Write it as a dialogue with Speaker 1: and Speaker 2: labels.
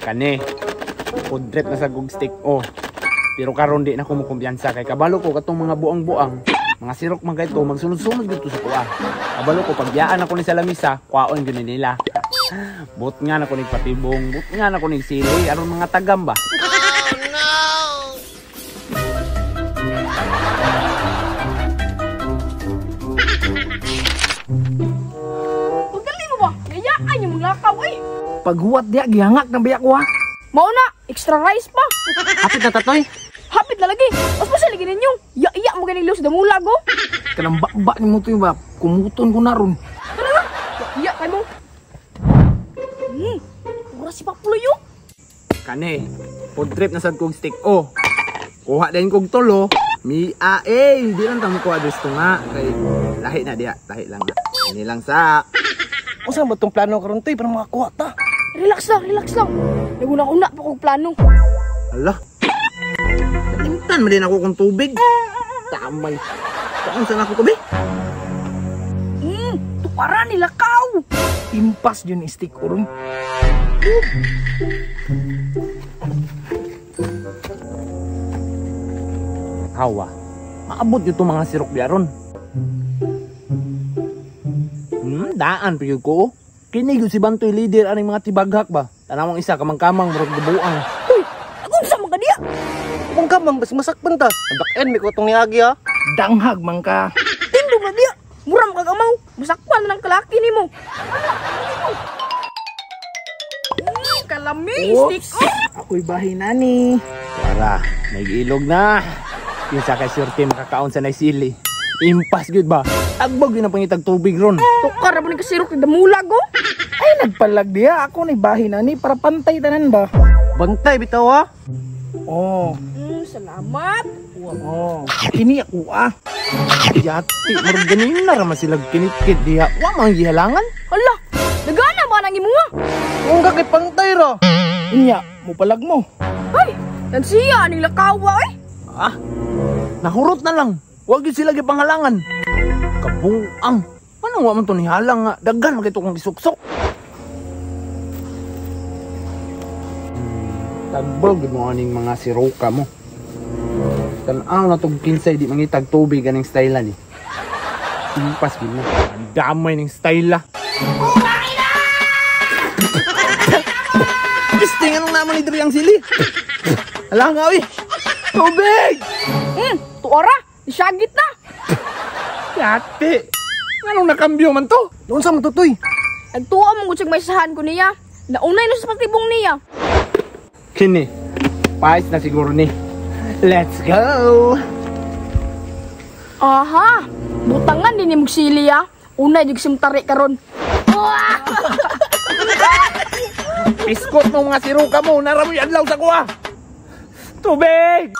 Speaker 1: Kani, food trip na sa gug stick oh. Pero karon di na ko mokumpiyansa kay kabalo ko katong mga buang-buang, mga sirok man kay to, magsunod-sunod gyud to sa kuha. Kabalo ko pagyaan ako ni sa lamisa, kuhaon gyud ni nila. But nga na ko nig patibong, but nga na ko nig sili, aron mga tagam ba.
Speaker 2: Oh no.
Speaker 3: Pagdali mo ba? Yayaan yung mga lakaw ay.
Speaker 4: Paghuwat diya, gihangak na biya ko ha.
Speaker 3: Mao na, extra rice pa.
Speaker 1: Hapit na tatoy.
Speaker 3: Hapit na lagi. Mas pa lagi ninyo. Ya-iya mo ganing sa damulag oh.
Speaker 4: Kanang bakba ni mo to ba? Kumuton ko na ron.
Speaker 3: Tara na. Ya-iya kay mo. Pura si Papuloy oh.
Speaker 1: Kani, food trip na sad kog stick oh. Kuha din kog tulo. Mi a eh, di lang ta mo kuha gusto nga kay lahi na diya, lahi lang na. Ini lang sa.
Speaker 4: Unsa ba tong plano karon toy para makakuha ta?
Speaker 3: Relax lang, relax lang. Naguna-una pa kog plano.
Speaker 1: Hala. Kalimtan man din ako kung tubig. Tamay. Saan saan ako tubig?
Speaker 3: Tukara nila kaw.
Speaker 4: Impas yun stick oron.
Speaker 1: Hawa. Maabot yun itong mga sirok biyaron. Daan pa yun ko. Kini yun si Bantoy leader aning mga tibaghak ba? Tanawang isa kamang-kamang murag buang.
Speaker 3: Uy, akong sa mga diya.
Speaker 5: Kung kamang bas masakpan ta. Nabakyan may kutong niagi ha.
Speaker 4: Danghag man ka.
Speaker 3: Tindog na diya. Mura makagamaw. Masakpan na ng kalaki nimo. Kalami stick oh.
Speaker 4: Ako'y bahay nani.
Speaker 1: Wala, nag-ilog na. Kinsa kay surte makakaon sa naisili. Impas gyud ba? Agbog yun ang pangitag tubig ron.
Speaker 3: Tukar na ba ni kasirok ni damulag oh?
Speaker 4: Ay nagpalag diya. Ako ni bahay nani para pantay tanan ba?
Speaker 5: Bantay bitaw ha.
Speaker 4: Oh.
Speaker 3: Salamat.
Speaker 4: Oh. Kini ako ah.
Speaker 1: Yati, murag ganin na raman sila kinikit diha. Wa man gihalangan.
Speaker 3: Hala, nagana ba nang imuha?
Speaker 5: Kung ka kay pantay ra.
Speaker 4: Inya, mupalag mo.
Speaker 3: Ay, tansiya aning lakawa ay.
Speaker 1: Ah, nahurot na lang. Wag yun sila gipanghalangan. Kabuang. Ano wa man to nihalang nga? Daghan man kay to kong gisuksok. Tagbog mo aning mga siroka mo. Tan-aw na tong kinsay di mangitag tubig aning style ni. Impas gid mo. Ang damay ning style. Pisting anong naman ni diri ang sili. Ala nga oy. Tubig.
Speaker 3: Tuara, isyagit na.
Speaker 1: Yate. Anong nakambyo man to?
Speaker 5: Doon sa matutoy.
Speaker 3: Nagtuo mong gutsag may sahan ko niya. Naunay na sa patibong niya.
Speaker 1: Kini, pais na siguro ni. Let's go!
Speaker 3: Aha! Butangan din ni magsili ah. Unay jug simtari karon.
Speaker 1: Iskot mo mga siruka mo. Naramoy adlaw sa kuha. Tubig!